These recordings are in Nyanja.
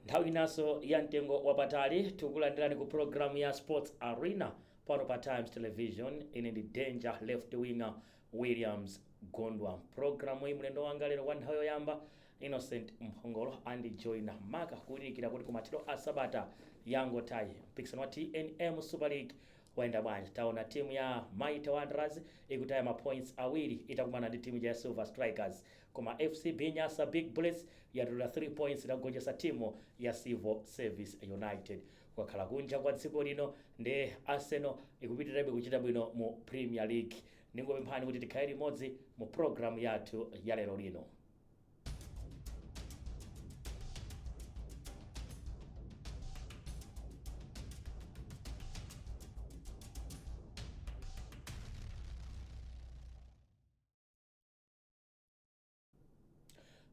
Nthawi inanso ya mtengo wapatali, tikulandirani ku programu ya Sports Arena pano pa Times Television. Ine ndi Danger Left Winger Williams Gondwa. Programu iyi, mlendo wanga lero kwa nthawi yoyamba, Innocent Mphongolo, andijoyina maka kuwunikira kuti kumathero a sabata yangothayi mpikisano wa TNM Super League wayenda bwanji. Taona timu ya Mighty Wanderers ikutaya ma points awiri itakumana ndi timu ya Silver Strikers, koma FCB Nyasa Big Bullets yatolera 3 points itagonjetsa timu ya Civil Service United. Kukakhala kunja kwa dziko lino ndi Arsenal ikupitirirabe kuchita bwino mu Premier League. Ndingopemphani kuti tikhale limodzi mu programu yathu ya lero lino.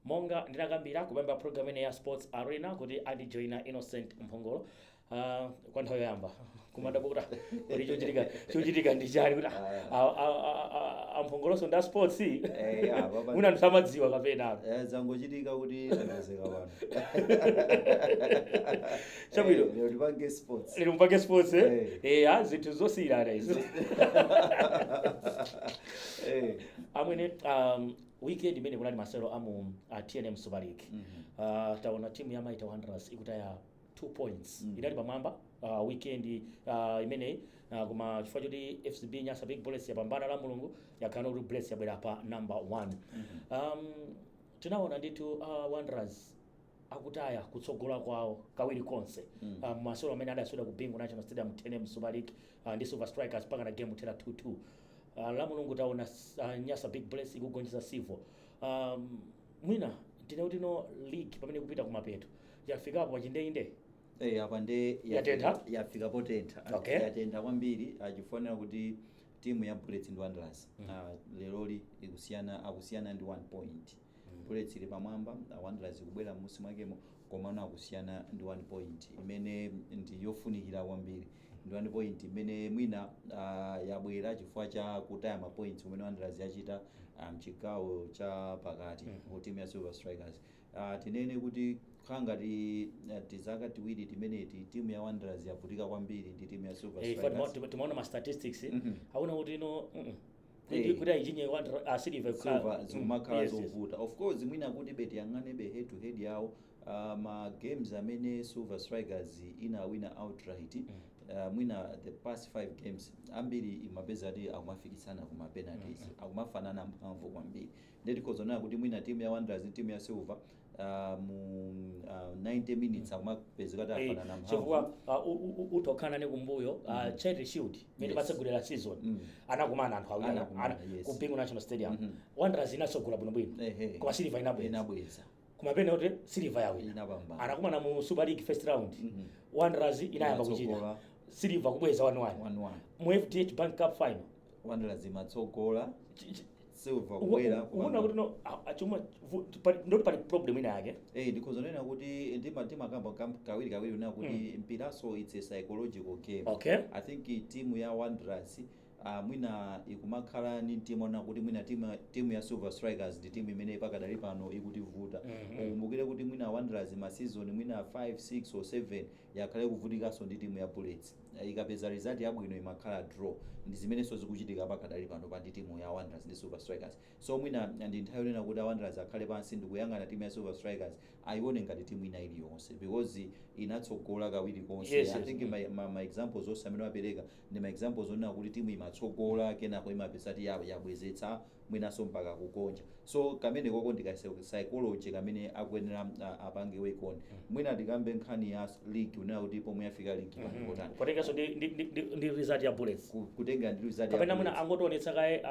Monga ndinakambira kupemba program ine ya Sports Arena kuti andijoyina Innocent Mphongolo kwa nthawi yoyamba, kumadabwa kuti chochitika ndi chani, kuti amphongolonso nda sports? Eh, ya, Mwina anthu samadziwa kapena. Zangochitika kuti tapezeka pano. Chabwino. Lero tipange sports. Lero mupange sports, eh? Eh. Eh, zinthu zosiyana izi. Amwene, weekend imene kunali masewero amu TNM Super League, taona timu ya Mighty Wanderers ikutaya 2 points. Inali pamwamba weekend imeneyi, koma chifukwa choti FCB Nyasa Big Bullets yapambana la Mulungu, yakhala kuti Bullets yabwera pa number 1. Tinaona ndithu Wanderers akutaya kutsogola kwawo kawiri konse masewero amene adasewera ku Bingu National Stadium, TNM Super League, ndi Silver Strikers, mpaka na game kuthera 2-2. La Mulungu taona Nyasa Big Bullets ikugonjetsa Civo. Mwina tine kuti no league pamene kupita kumapeto yafikapo pachindeinde. Apa nde Yatentha? Yafika potentha. Yatentha kwambiri, achifonera kuti timu ya Bullets ndi Wanderers leroli akusiyana ndi 1 point. Bullets ili pamwamba, Wanderers ikubwera m'munsi mwakemo, komano akusiyana ndi 1 point imene ndi yofunikira kwambiri. Ndi 1 point imene mwina yabwera chifukwa cha kutaya ma points kumene Wanderers yachita mchigawo cha pakati ku timu ya Silver Strikers. Tinene kuti kukhala ngati tizaka tiwiri timeneti timu ya Wanderers yavutika kwambiri ndi timu ya Silver Strikers. Timaona ma statistics, aona kuti no kuti aichinye Silver. Silver zikumakhala zovuta. Of course, mwina kuti betiyang'ane be head to head yawo, ma games amene Silver Strikers inawina outright, mwina the past 5 games ambiri imapeza kuti akumafikitsana kuma penalties, akumafanana mphamvu kwambiri. Ndetikhozonera kuti mwina timu ya Wanderers ndi timu ya Silver mu 90 minutes akumapezeka kuti afanana mphamvu. Chifukwa utokhala ne kumbuyo, Charity Shield imene patsegulira season, anakumana anthu awiri Anakumana, yes. ku Bingu National Stadium. Wanderers inatsogola bwinobwino, koma Silver inabweza. Inabweza. Kumapena kuti Silver yawina. Inapambana. Anakumana mu Super League first round, Wanderers inayamba kuchita, Inatsogola. Silver kubweza 1-1. 1-1. Mu FDH Bank Cup final, Wanderers imatsogola, Silver kubwera. Ukuona kuti no chuma ndoti pali problem ina yake. Ndikhozonena kuti ndimakamba kawiri kawiri unena kuti mpiraso it's a psychological game. I think timu ya Wanderers mwina ikumakhala ni mtima ona kuti mwina timu ya Silver Strikers ndi timu imene pakadali pano ikutivuta. Ukumbukire kuti mwina Wanderers ma season mwina 5, 6 or 7 yakhale kuvutikanso ndi timu ya Bullets. Ikapeza result yabwino imakhala draw. Ndi zimenenso zikuchitika pakadali pano pa ndi timu ya Wanderers ndi Silver Strikers. So mwina ndi nthawi yonena kuti a Wanderers akhale pansi ndikuyang'ana timu ya Silver Strikers, ayione ngati timu ina iliyonse, because inatsogola kawiri konse. I think ma examples onse amene wapereka ndi ma examples onena kuti timu imatsogola, kenako imapeza ti yabwezetsa, mwinanso mpaka kugonja. So kamene koko ndi ka psychology kamene akuyenera apange work on. Mwina tikambe nkhani ya league, unena kuti pomwe yafika league pano potani? Potenganso ndi result ya Bullets. Kutenga ndi result ya Kapena mwina Bullets. angotionetsa kaye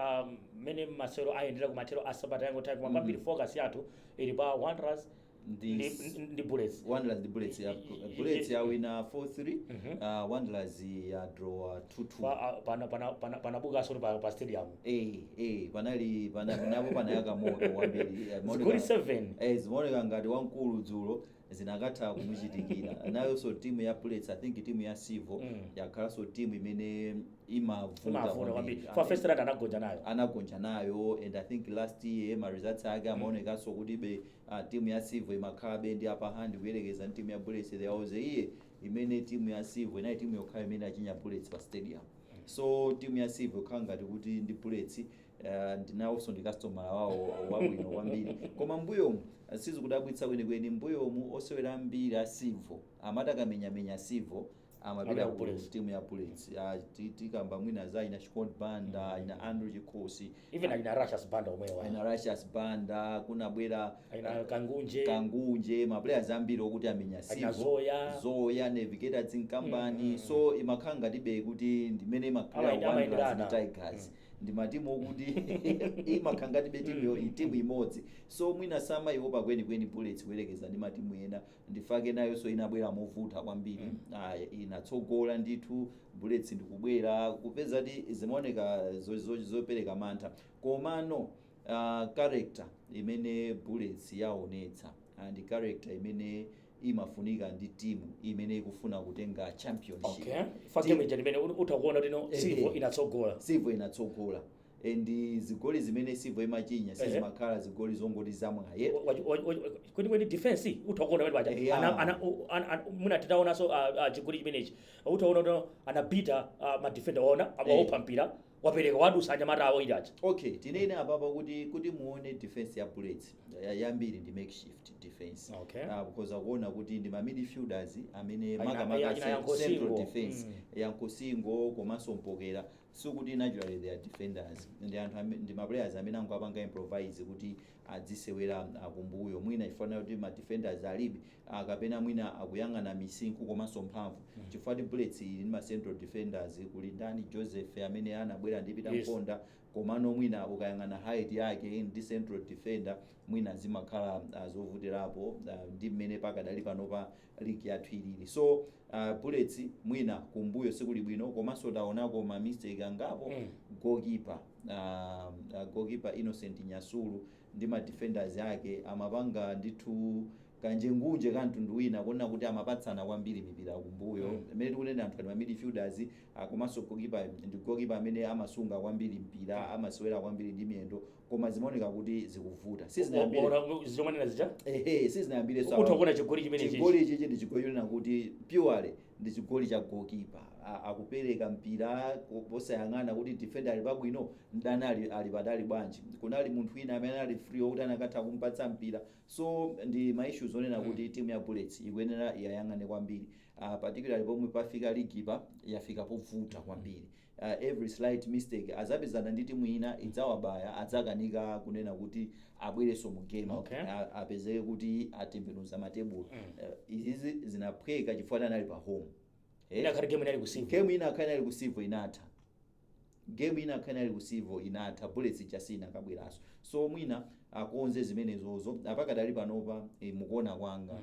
mmene masewero ayendera kumathero a sabata yangothayi, koma kwambiri focus yathu ili pa Wanderers ndi Bullets. Wanderers ndi Bullets. Bullets yawina 4-3, Wanderers ya draw 2-2. Panabukanso pa stadium. Panali napo panayaka moto kwambiri. Zigoli 7. Zimaoneka ngati wamkulu dzulo. Zinakatha kumuchitikira. Nayonso timu ya Bullets, I think timu ya Civo yakhalanso timu imene imavuta imavuta kwambiri. Kwambiri for first round anagonja nayo. Anagonja nayo, and I think last year ma results ake amaonekanso kuti be timu ya Civo imakhalabe ndi upper hand kuyerekeza ndi timu ya Bullets. There was a year imene timu ya Civo inali timu yokhayo imene achinya Bullets pa stadium. So timu ya Civo ikhala ngati kuti ndi Bullets ndinawonso ndi customer wawo wabwino kwambiri. Koma mbuyomu sizikudabwitsa kwenikweni. Mbuyomu osewera ambiri a Civo amati akamenyamenya Civo amapita Amapita ku ku Bullets. Timu ya Bullets. Tikamba mwina za ina Chikondi Banda, ina Andrew Chikosi. Even alina Russias Banda omwewa. Ina Russias Banda, kunabwera Aina Kangunje. Kangunje, ma players ambiri okuti amenya Aina Civo. Zoya. Zoya, Navigator Zinkampani. So imakhala ngatibe kuti ndimene imakhalira Amayenderana. Wanderers ndi Tigers, ndi matimu okuti imakhala ngatibe timu imodzi. So mwina samaiopa kwenikweni Bullets kuyerekeza ndi matimu ena. Ndifake nayonso inabwera movuta kwambiri. Ah, inatsogola ndithu Bullets, ndikubwera kupeza ti zimaoneka zopereka mantha. Komano character imene Bullets yaonetsa and character imene imafunika ndi timu imene ikufuna kutenga championship. Okay, fa game ija limene utakuona kuti no, Civo inatsogola. Civo inatsogola, and zigoli zimene Civo imachinya sizimakhala zigoli zongoti zamwaye. Kwenikweni defense utakuona pamene paja muna titaonanso chigoli chimenechi, utaona kuti anapita ma defender waona waupha mpira, wapereka, wadusa anyamata awo iracha. Okay, tinene apapa kuti muone defense ya Bullets yambiri ndi makeshift defense. Because akuona kuti ndi ma midfielders amene makamaka Aina central Yankosingo. defense, Yankosingo komanso Mpokera, sikuti naturally they are defenders. Ndi anthu ndi ma players amene angapanga improvise kuti adzisewera akumbuyo, mwina ifanira kuti ma defenders alibe, kapena mwina akuyang'ana misinkhu komanso mphamvu, chifukwa ti Bullets ili ndi ma central defenders, kuli ndani, Joseph amene anabwera ndi Peter Mponda. Komano mwina ukayang'ana height yake ndi central defender, mwina zimakhala zovutirapo ndi mmene pakadali panopa league yathu ilili. So Bullets mwina kumbuyo sikuli bwino, komanso taonako ma mistake angapo. Goalkeeper Innocent Nyasulu ndi ma defenders ake amapanga ndithu kanjengunje ka mtundu wina, kuona kuti amapatsana kwambiri mipira kumbuyo. Imene tikunena anthu ali ma midfielders, komanso goalkeeper ndi goalkeeper amene amasunga kwambiri mpira, amasewera kwambiri ndi miyendo, koma zimaoneka kuti zikuvuta. Sizinayambire Zomwenena zija. Ehe, sizinayambire. Utakuona chigoli chimene chichi. Chigoli chichi ndi chigoli chonena kuti purely ndi chigoli cha goalkeeper. Akupereka mpira posayang'ana kuti defender ali pabwino, mdani ali patali bwanji. Kunali munthu wina amene ali free wokuti anakatha kumpatsa mpira. So ndi ma issues onena kuti timu ya Bullets ikuyenera iyayang'ane kwambiri, particularly pomwe pafika ligi pa yafika povuta kwambiri. Every slight mistake azapezana ndi timu ina idzawabaya, adzakanika kunena kuti abwerenso mu game. Apezeke kuti atembenuza matebulo. Izizi zinaphweka chifukwa anali pa home. Inakhale game inali ku Civo. Game ina akhale ali ku Civo inatha, game ina akhale ali ku Civo inatha, Bullets chasina kabweranso. So mwina akonze zimenezozo. Apakadali panopa, mukuona kwanga,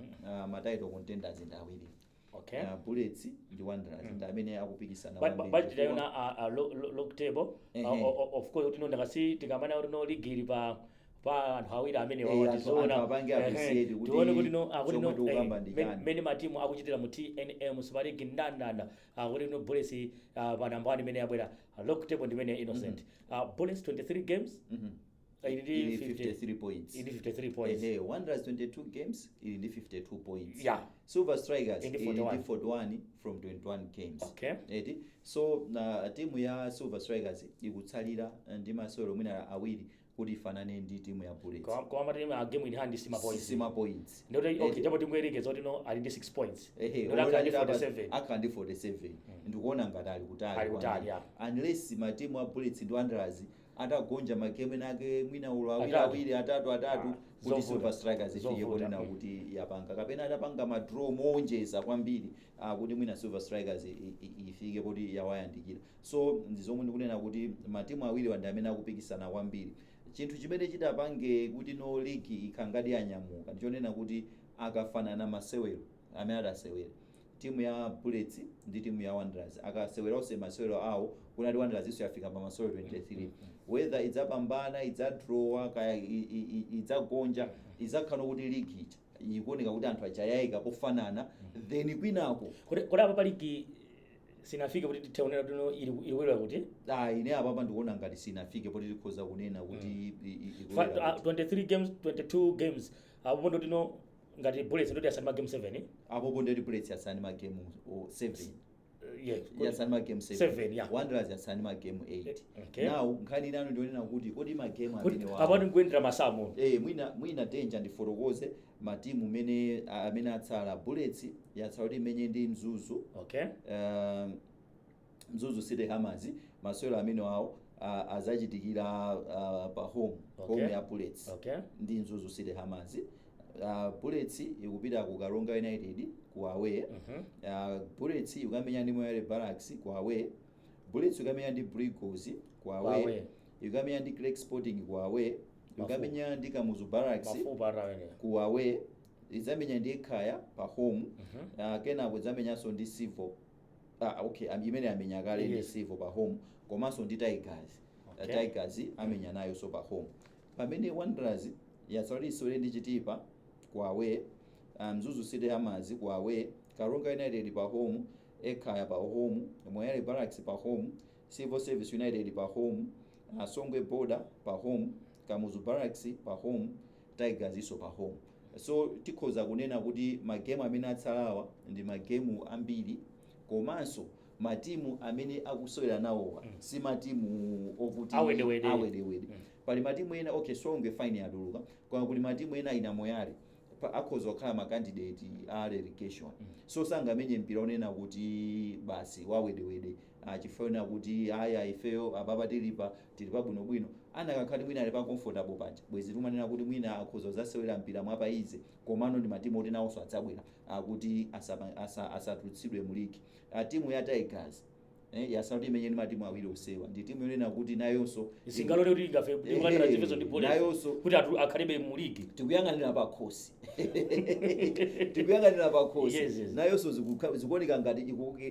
ma title contenders ndi awiri, Bullets ndi Wanderers, ndi amene akupikisana kwambiri. But titaona log table, of course kuti no, ndakasi tikamana kuti no, ligi ili pa anthu awiri amene Anthu apange appreciate kuti tione kuti no, akuti chomwe no, tikukamba ndi chani. Mmene matimu akuchitira mu TNM Super League, ndandanda akuti no, Bullets pa namba 1 imene yabwera log table ndimene Innocent. Bullets 23 games, ili ndi Ili 50 53 points. Ili 53 points. Ehe, Wanderers 22 games, ili ndi 52 points. Silver Strikers Ili ili ndi 41. 41 from 21 games. Eti, so na timu ya Silver Strikers ikutsalira ndi masewero mwina awiri kuti ifanane ndi timu ya Bullets. Koma matimu a game in hand sima points. Sima points. Ndoti okay, Eti. chapo tingoyerekeza kuti no, ali ndi 6 points. Ehe. Ndoti akhala ndi Olali 47. Akhala ndi 47, ndikuona ngati ali kutali Ali kutali, kwambiri. Unless matimu a Bullets ndi Wanderers atagonja magame ake mwina ulo awiri Atatu. awiri, atatu atatu, kuti Zovuta. Silver Strikers ifike Zovuta. ponena kuti yapanga, kapena atapanga ma draw moonjeza kwambiri, kuti mwina Silver Strikers ifike poti yawayandikira. So ndi zomwe ndikunena kuti matimu awiri ndi amene akupikisana kwambiri. Chinthu chimene chitapange kuti no, league ikhangati yanyamuka, ndichonena kuti akafanana masewero amene adasewera timu ya Bullets ndi timu ya Wanderers, akasewera onse masewero awo, kunati Wanderers iso yafika pa masewero 23, whether idzapambana, idzadrawa, kaya idzagonja, idzakhala kuti league ija Ikuoneka kuti anthu achayayika pofanana, then kwinako Kodi apa pa ligi sinafike kuti tithe kunena kuti ino ili kuti? Ah, ine apapa ndikuona ngati sinafike poti tikhoza kunena kuti ikulowera kuti. 23 games, 22 games, apo ndoti no, ngati Bullets ndoti yasani ma game 7. Apopo ndeti Bullets yatsala ndi magame 7. Yeah. Yatsala ndi magame 7. 7, yeah. Wanderers yatsala ndi magame 8. Okay. Now nkhani inano ndionena kuti kodi magame Kuti amene apo ndikuyendera masamu. Mwina Danger, ndifotokoze matimu amene atsala. Bullets yatsala kuti imenye ndi Mzuzu, Mzuzu City Hammers. Masewero amene awo azachitikira pa home, home ya Bullets ndi Mzuzu City Hammers. Bullets ikupita ku Karonga United ku away. Bullets ikamenya ndi Moyale Barracks ku away. Bullets ikamenya ndi Blue Eagles ku away. Away. Ikamenya ndi Creck Sporting ku away. Ikamenya ndi Kamuzu Barracks Mafupa atawene. ku away. Idzamenya ndi Ekhaya pa home. Kenako idzamenyanso ndi Civo. Okay, imene amenya kale ndi Civo pa home, komanso ndi Tigers. Tigers amenya nayonso pa home, pamene Wanderers yatsala isewere ndi Chitipa ku away, Mzuzu City Hammers ku away, Karonga United pa home, Ekhaya pa home, Moyale Barracks pa home, Civil Service United pa home, Songwe Border pa home, Kamuzu Barracks pa home, Tigers iso pa home. So tikhoza kunena kuti magemu amene atsalawa ndi magemu ambiri, komanso matimu amene akusewera nawowa si matimu okuti Awedewede. Awedewede. Pali matimu ena, okay, Songwe fine, yatuluka, koma kuli matimu ena ina Moyale akhoza kukhala ma candidate a relegation, so sangamenye mpira onena kuti basi wawedewede, chifukwa kuti aya ifeyo apapa tilipa tili pabwinobwino. Anakakhale mwina ali pa comfortable paja, bwezi timanena kuti mwina akhoza kuzasewera mpira mwapaize, komano ndi matimu oti nawonso adzabwera akuti asatulutsidwe mu ligi. Timu ya Tigers yatsala kuti imenye ndi matimu awiri osewa. Ndi timu yonena kuti nayonso Singalole kuti ingafe ndikulandira zifezo ndi Bullets nayonso kuti akhalebe mu ligi. Tikuyang'anira pakhosi, tikuyang'anira pakhosi. Yes. Nayonso zikuoneka ngati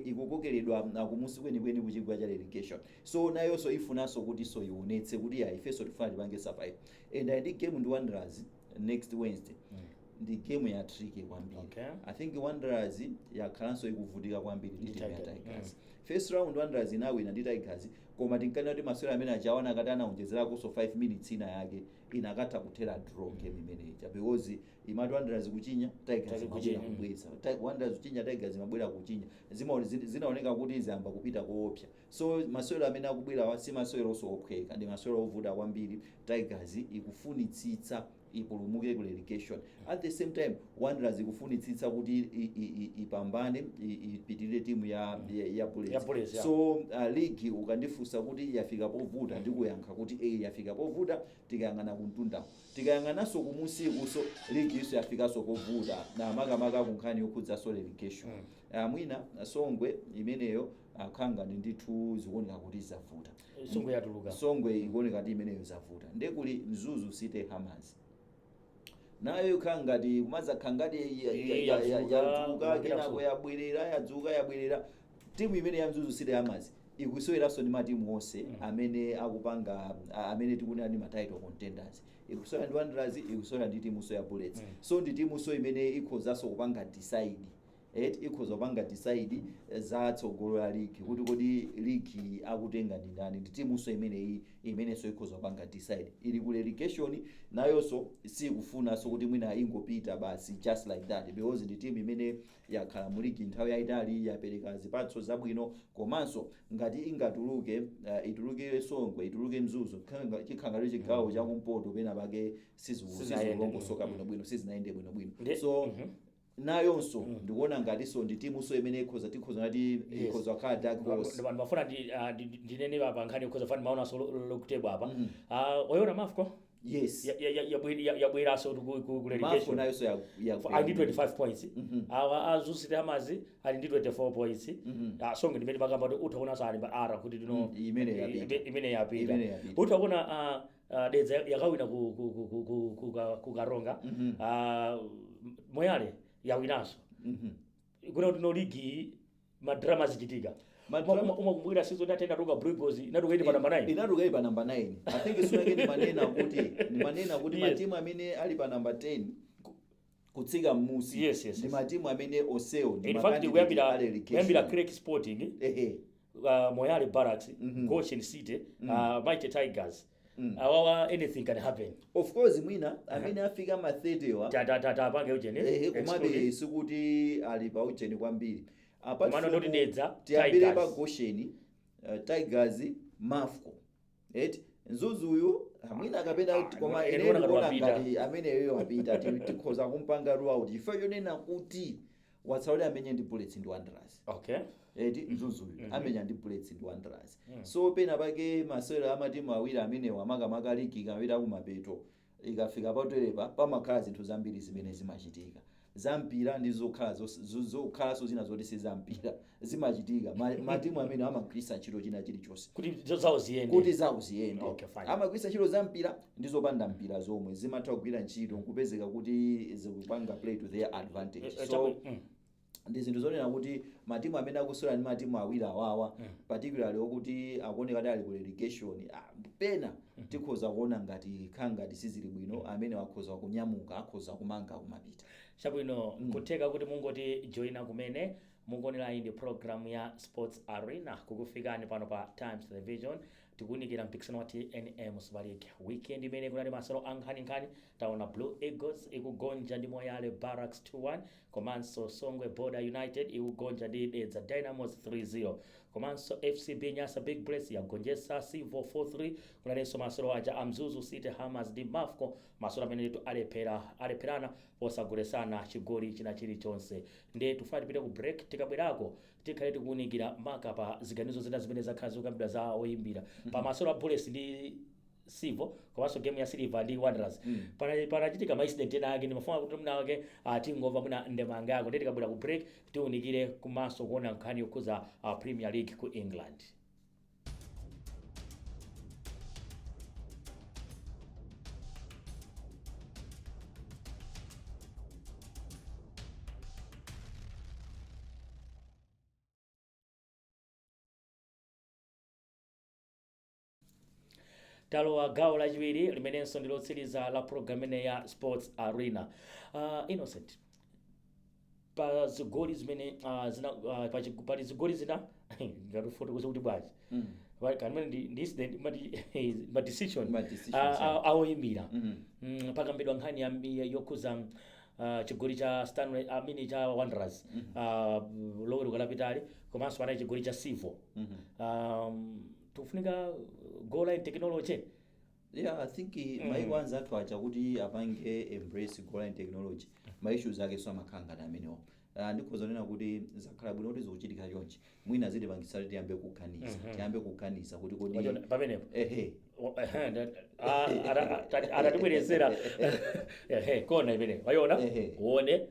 ikukokeredwa kumusi kwenikweni kuchigwa cha relegation, so nayonso ifunanso kuti so ionetse kuti ya, ifenso tifuna tipange survive. And ndi game ndi Wanderers next Wednesday, ndi game ya tricky kwambiri. I think Wanderers yakhalanso ikuvutika kwambiri ndi Ndi timu ya Tigers. Tigers. First round Wanderers inawina ndi Tigers, koma tinkanena kuti masewero amene achawana akati anaonjezerakonso 5 minutes ina yake, inakatha kuthera draw game imeneyi, because imati Wanderers kuchinya, Tigers Tigers imabwera kuchinya, kubweza. Wanderers kuchinya, Tigers imabwera kuchinya. Zinaoneka kuti ziyamba kupita koopsa. So masewero amene akubwera si masewero ophweka, ndi masewero ovuta kwambiri. Tigers ikufunitsitsa ipulumuke ku relegation. At the same time Wanderers ikufunitsitsa kuti ipambane, ipitirire timu ya Bullets. Ya Bullets, yeah. So league ukandifunsa kuti yafika povuta, ndikuyankha kuti yafika povuta tikayang'ana kumtunda. Tikayang'ananso kumusiku, so league iso yafikanso povuta, na makamaka kunkhani yokhudzaso relegation. Mwina Songwe imeneyo akhanga ndi ndithu zikuoneka kuti zavuta. Songwe yatuluka. Songwe ikuoneka kuti imeneyo zavuta. Ndekuli Mzuzu City Hammers, nayo ikhala ngati kumadzakhala ngati Yadzuka, yadzuka, kumapita kenako yabwerera, yadzuka, yabwerera. Timu imene ya Mzuzu City Hammers ikuseweranso ndi matimu onse amene akupanga amene tikunena ndi ma title contenders. Ikusewera ndi Wanderers, ikusewera ndi timunso ya Bullets. So ndi timunso imene ikhozanso kupanga decide, ikhoza kupanga decide za tsogolo la league, kuti kodi league akutenga ndi ndani. Ndi timunso imeneyi imenenso ikhoza kupanga decide. Ili ku relegation, nayonso sikufunanso kuti mwina ingopita basi just like that, because ndi timu imene yakhala mu league nthawi yayitali, yapereka zipatso zabwino. Komanso ngati ingatuluke, ituluke Songwe, ituluke Mzuzu, chikhangalo chigawo chakumpoto pena pake Sizinayende. sizikulongosoka bwinobwino, sizinayende bwinobwino. So nayonso ndikuona ngatinso ndi timunso imene ikhoza, tikhoza nati ikhoza kukhala dark horse. Ndimafuna ndinene apa nkhani ikhoza fani maonanso log table apa. Ah, oyiona Mafco Yes. Yabweranso ku Mafco relegation. nayonso Ali ndi 25 points. Awa a Mzuzu City Hammers ali ndi 24 points. Ah, Songwe ndimene makamba kuti uthaonanso ali pa ara kuti tino Imene yapita. Imene yapita. Imene yapita. Utaona Dedza yakawina ku Karonga. Ah, Moyale yawinanso. Kuna kuti no ligi ma drama zichitika. Umakumbukira season yatenda tuka Blue Eagles inatuka ili pa number 9. Inatuka ili pa number 9. I think sunake ndimanena kuti Yes. matimu amene ali pa number 10 Kutsika mmusi ndi matimu amene onsewo ndi In ma fact, candidate kuyambira a relegation. kuyambira Creck Sporting, Moyale Barracks, Goshen City, Mighty Tigers, awawa anything can happen. Of course, mwina amene afika ma 30 wa Tapange ujeni. Ehe, komabe Excluding. sikuti ali pa ujeni kwambiri. Apart Komano from ndoti Dedza, tiyambire pa Tigers. Goshen, Tigers, Mafco, eti Mzuzuyu mwina kapena Ah, koma ine ine ndikuona ngati ndikuona wapita. ngati ameneyo wapita. Tikhoza kumpanga rule out chifukwa chonena kuti watsala kuti amenye ndi Bullets ndi Wanderers. Eti Mzuzuyu amenya ndi Bullets ndi Wanderers, so pena pake masewero amatimu awiri amenewa, makamaka ligi ikamapita kumapeto, ikafika patolepa, pamakhala zinthu zambiri zimene zimachitika zampira ndi zokhala zokhalanso zina zoti si zampira zimachitika. Matimu amene amagwiritsa ntchito china chilichonse kuti zawo ziyende. Kuti zawo ziyende. Okay, fine. Amagwiritsa ntchito zampira ndi zopanda mpira zomwe zimatha kugwira ntchito nkupezeka kuti zikupanga play to their advantage. So ndi zinthu zonena kuti matimu amene akusewera ndi matimu awiri awawa, particularly okuti akuoneka kuti ali ku relegation, pena tikhoza kuona ngati khala ngati sizili bwino, amene akhoza kunyamuka, akhoza kumanga kumapita. Chabwino, kutheka kuti mungoti joina kumene mukuonera iyi ndi program ya Sports Arena, kukufikani pano pa Times Television. Tikuwunikira mpikisano wa TNM Super League. Weekend imene kunali masewero ankhaninkhani, taona Blue Eagles ikugonja ndi Moyale Barracks 2-1, komanso Songwe Border United ikugonja ndi Dedza Dynamos 3-0, komanso FCB Nyasa Big Bullets yagonjetsa Civo 4-3. Kunalinso masewero aja a Mzuzu City Hammers ndi Mafco, masewero amene nditu alepherana posagolesana chigoli china chilichonse. Ndiye tufuna tipite ku break. Tikabwerako tikhale tikuwunikira maka pa ziganizo zina zimene zakhala zikukambidwa za oyimbira pa masewero a Bullets ndi Civo, komanso game ya Silver ndi Wanderers. Panachitika ma incident ena ake, ndimafuna kuti mwina ake tingomva mwina ndemanga yako. Ndiye tikabwera ku break tiwunikire kumaso kuona nkhani yokhuza Premier League ku England. Talowa gawo lachiwiri limenenso ndi lotsiriza la program imene ya Sports Arena. Innocent, pa zigoli zimene zina pali zigoli zina ngatifotokoze kuti bwanji kanimene ndi incident, ma decision Ma decisions, yeah. awoyimbira. Pakambidwa nkhani yokhuza chigoli cha Stanley amini cha Wanderers loweruka lapitali, komanso panali chigoli cha Civo. Tikufunika goal line technology. Yeah, I think maiko anzathu aja kuti apange embrace goal line technology, ma issues ake so amakhala ngati amenewo. Ndikhoza kunena kuti zakhala bwino kuti zikuchitika chonchi, mwina zitipangitsa kuti tiyambe kuganiza, tiyambe kuganiza kuti kodi Wachona, pamenepo ehe. Ehe, atatibwerezera ehe kona imene wayiona. Ehe. Uone.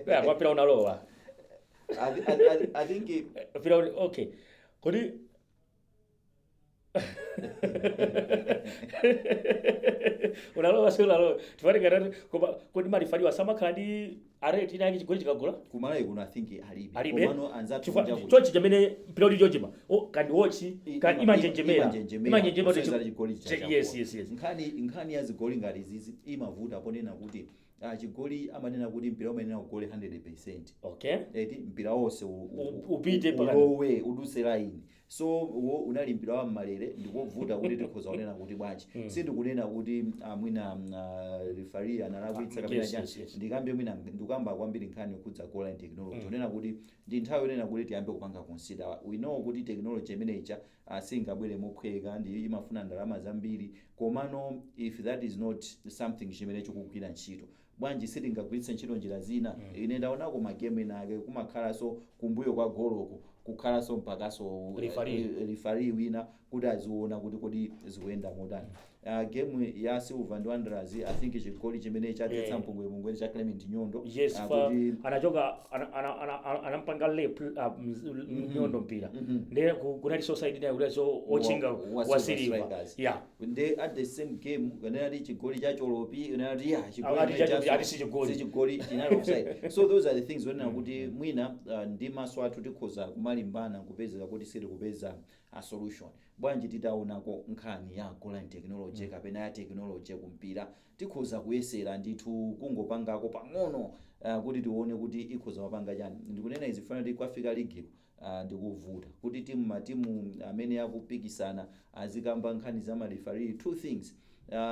Ya, kwapira unalowa. I think Mpira okay, kodi unalowa si unalowa? Tifanikana koma kodi malifaliwa samakhala ndi areti inake chigoli chikagula? Kumalawi kuno I think alibe. Alibe. Komano anzathu Chifukwa kunja kuja chochi chamene mpira uli chochima, oh, kandi wochi imanjenjemera. Imanjenjemera. Imanjenjemera kuti Kusenzera chigoli Yes. Nkhani ya zigoli ngati izizi imavuta ponena kuti chigoli amanena kuti mpira umayenera kugole 100%. Eti mpira wonse Upite pakati. Ulowe, udutse line. So wo unali mpira wa mmalere, ndikovuta kuti tikhoza kunena kuti bwanji. Sindikunena kuti mwina referee analakwitsa kapena chani. Ndikambe mwina ndikamba kwambiri nkhani yokhudza goal line technology, kunena kuti ndi nthawi yonena kuti tiyambe kupanga consider. We know kuti technology imeneyi singabwere mophweka, ndi imafuna ndalama zambiri, komano if that is not something chimene chikugwira ntchito, bwanji sitingagwiritse ntchito njira zina? Ine ndaonako magemu ena ake kumakhalanso kumbuyo kwa goloko kukhalanso mpakaso Referee. Referee wina kuti aziona kuti kodi zikuyenda motani. Game ya Silver ndi Wanderers, I think chigoli chimene chadzetsa mpungwepungwe cha Clement Nyondo. Fa kuti anachoka anampanga lep Nyondo mpira. Ndiye kunali offside nayo, kulinso ochinga wa wa Silver Silver Strikers. Yeah. Nde at the same game kanali chigoli cha Cholopi, kanali ya chigoli Ati chimene ati si chigoli. Si chigoli, chinali offside. So those are the things onena kuti mwina ndi maso athu tikhoza kumalimbana kupezeka kuti sitikupeza. a solution. Bwanji titaonako nkhani ya goal line technology kapena ya technology kumpira? Tikhoza kuyesera ndithu kungopangako pang'ono kuti tione kuti ikhoza kupanga chani. Ndikunena izi fana kuti kwafika ligiko ndikuvuta kuti timu, matimu amene akupikisana azikamba nkhani za ma referee. Two things,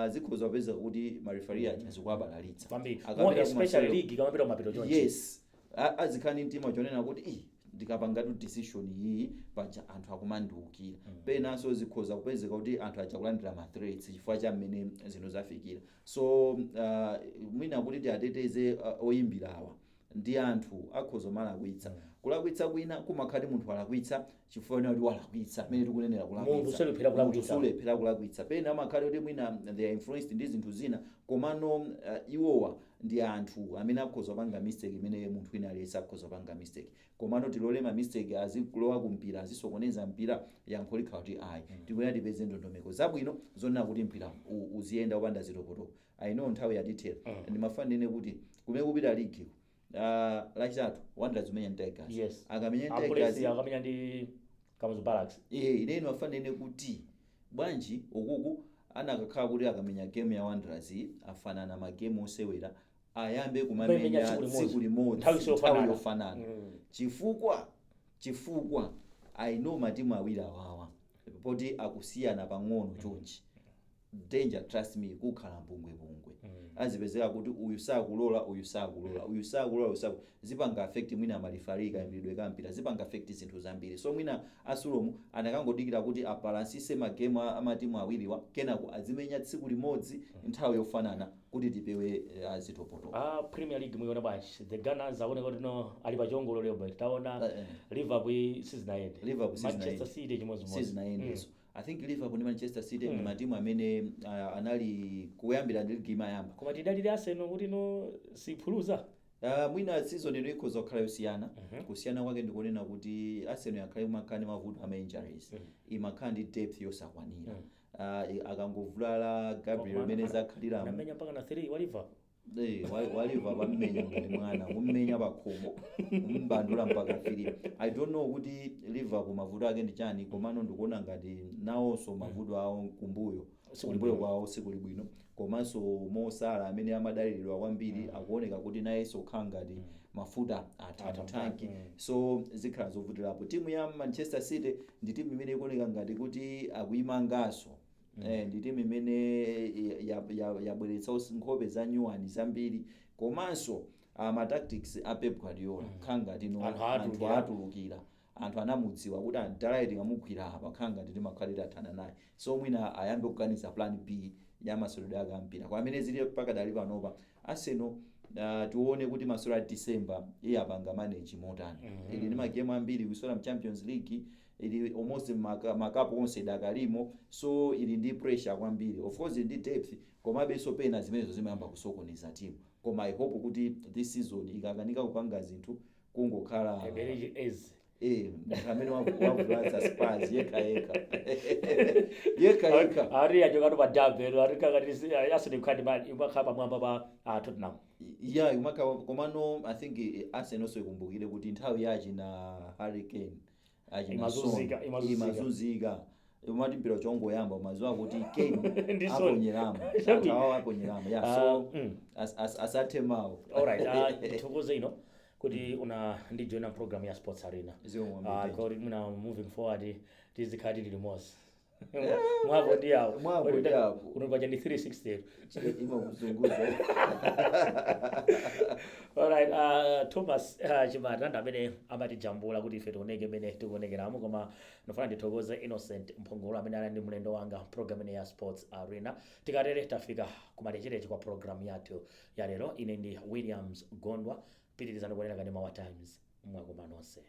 zikhoza kupeza kuti ma referee aja zikuwabalalitsa kwambiri. Akapita More especially kumasewero. League kamapita kumapito chonchi. Yes, azikhala ndi mtima chonena kuti, "Ih, ndikapangatu decision iyi paja anthu akumandiukira." Penanso zikhoza kupezeka kuti anthu aja kulandira ma threats chifukwa cha mmene zinthu zafikira. So mwina kuti tiateteze oyimbirawa ndi anthu akhoza malakwitsa. Kulakwitsa kwina kumakhati munthu alakwitsa chifukwa kuti walakwitsa, mmene tikunenera kulakwitsa. Munthu sulephera kulakwitsa. Munthu sulephera kulakwitsa. Pena amakhale kuti mwina they are influenced ndi zinthu zina, komano iwowa ndi anthu amene akhoza kupanga mistake imene munthu wina aliyense akhoza kupanga mistake. Komano tilole ma mistake azikulowa kumpira, azisokoneza mpira? Yankho likhala kuti ayi. Tikuyenera tipeze ndondomeko zabwino zonena kuti mpira uziyenda upanda zitopotopo. I know nthawi yatithera. Ndimafuna ndinene kuti kumene kupita ligi, Lachitatu Wanderers kumenya ndi Tigers. Akamenya ndi Apolisi Tigers, akamenya ndi Kamuzu Barracks. Eh, ine ndimafuna ndinene kuti bwanji ukuku anakakhala kuti akamenya game ya Wanderers afanana ma game osewera, ayambe kumamenya kumamenya tsiku limodzi. Tsiku limodzi, nthawi yofanana. Nthawi yofanana. Chifukwa I know matimu awiri awawa poti akusiyana pang'ono chonchi, danger, trust me, kukhala mpungwepungwe. Azipezeka kuti uyu sakulola, uyu sakulola, uyu sakulola, uyu sakulola. Zipanga affect mwina ma referee, kayimbiridwe ka mpira, zipanga affect zinthu zambiri. So mwina a Sulom anakangodikira kuti abalansise ma game a matimu awiriwa, kenako azimenya tsiku limodzi, nthawi yofanana, kuti tipewe zitopotopo. Ah, Premier League muiona bwanji? The Gunners aoneka kuti no ali pa chongolo lero. Taona Liverpool sizinayende. Liverpool Manchester sizinayende. City chimodzimodzi. Sizinayendenso. I think Liverpool ndi Manchester City ndi matimu amene anali kuyambira ndi ligi imayamba. Koma tidalire Arsenal kuti no siphuluza. Mwina season ino ikhoza kukhala yosiyana. Kusiyana kwake ndikunena kuti Arsenal yakhale imakhala ndi mavuto ama injuries, imakhala ndi depth yosakwanira. Akangovulala Gabriel, imene zakhaliramo. Anamenya mpaka na 3 wa Liverpool. Eh, wa Liverpool ammenya ngati mwana, kummenya pakhomo, kumbandula mpaka 3. I don't know kuti Liverpool mavuto ake ndi chani, komano ndikuona ngati nawonso mavuto awo kumbuyo, Sikuli kumbuyo bwino. kwawo sikuli bwino. Komanso Mo Salah amene amadaliridwa kwambiri akuoneka kuti nayenso kukhala ngati mafuta atha atha mtanki. So zikhala zovutirapo. Timu ya Manchester City ndi timu imene ikuoneka ngati kuti akuyimanganso. Ndi timu imene yabweretsa nkhope za nyuwani zambiri, komanso ma tactics a Pep Guardiola khala ngati no anthu anthu atulukira. Atulukira, anthu anamudziwa kuti andalayi tikamugwira apa khala ngati timakhalira athana naye. So mwina ayambe kuganiza plan B ya maseweredwe ake ampira. Kwa amene zili pakadali panopa, Arsenal, tione kuti masewero a December iye apanga manage motani. Ili ndi magemu ambiri, kusewera mu Champions League, ili almost makapu onse idakalimo, so ili ndi pressure kwambiri. Of course ili ndi depth, komabenso pena zimenezo zimayamba kusokoneza timu. Koma I hope kuti this season ikakanika kupanga zinthu kungokhala Eberechi Eze. Eh, munthu amene wavulaza Spurs yekha yekha yekha yekha. Ari achokatu pa derby, ari kakati Arsenal ikhadi imakhala pamwamba pa Tottenham. Yeah, imakhala, komano I think Arsenal also ikumbukire kuti nthawi yachi na Harry Kane, achina Imazunzika, Son, imazunzika. Imazunzika. Umati mpira chongoyamba umaziwa kuti Kane Ndi Son. aponyeramo. Chabwino. Anthu awo aponyeramo, yeah. So asathe mawu. Alright, tithokoze ino kuti una ndijoina program ya Sports Arena. Zikomo kwambiri. Kodi muna moving forward tizikhala tili limodzi mwapo ndi apo? Mwapo ndi apo. Unopacha ndi 360. Imakuzunguza. Alright, Thomas Chimata ndi amene amatijambula kuti ife tioneke mmene tikuonekeramo. Koma ndifuna ndithokoze Innocent Mphongolo amene ali ndi mlendo wanga program ine ya Sports Arena. Tikatere tafika kumalechereche kwa program yathu ya lero. Ine ndi Williams Gondwa. Pitirizani kuonera kanema wa Times. Mwakoma nonse.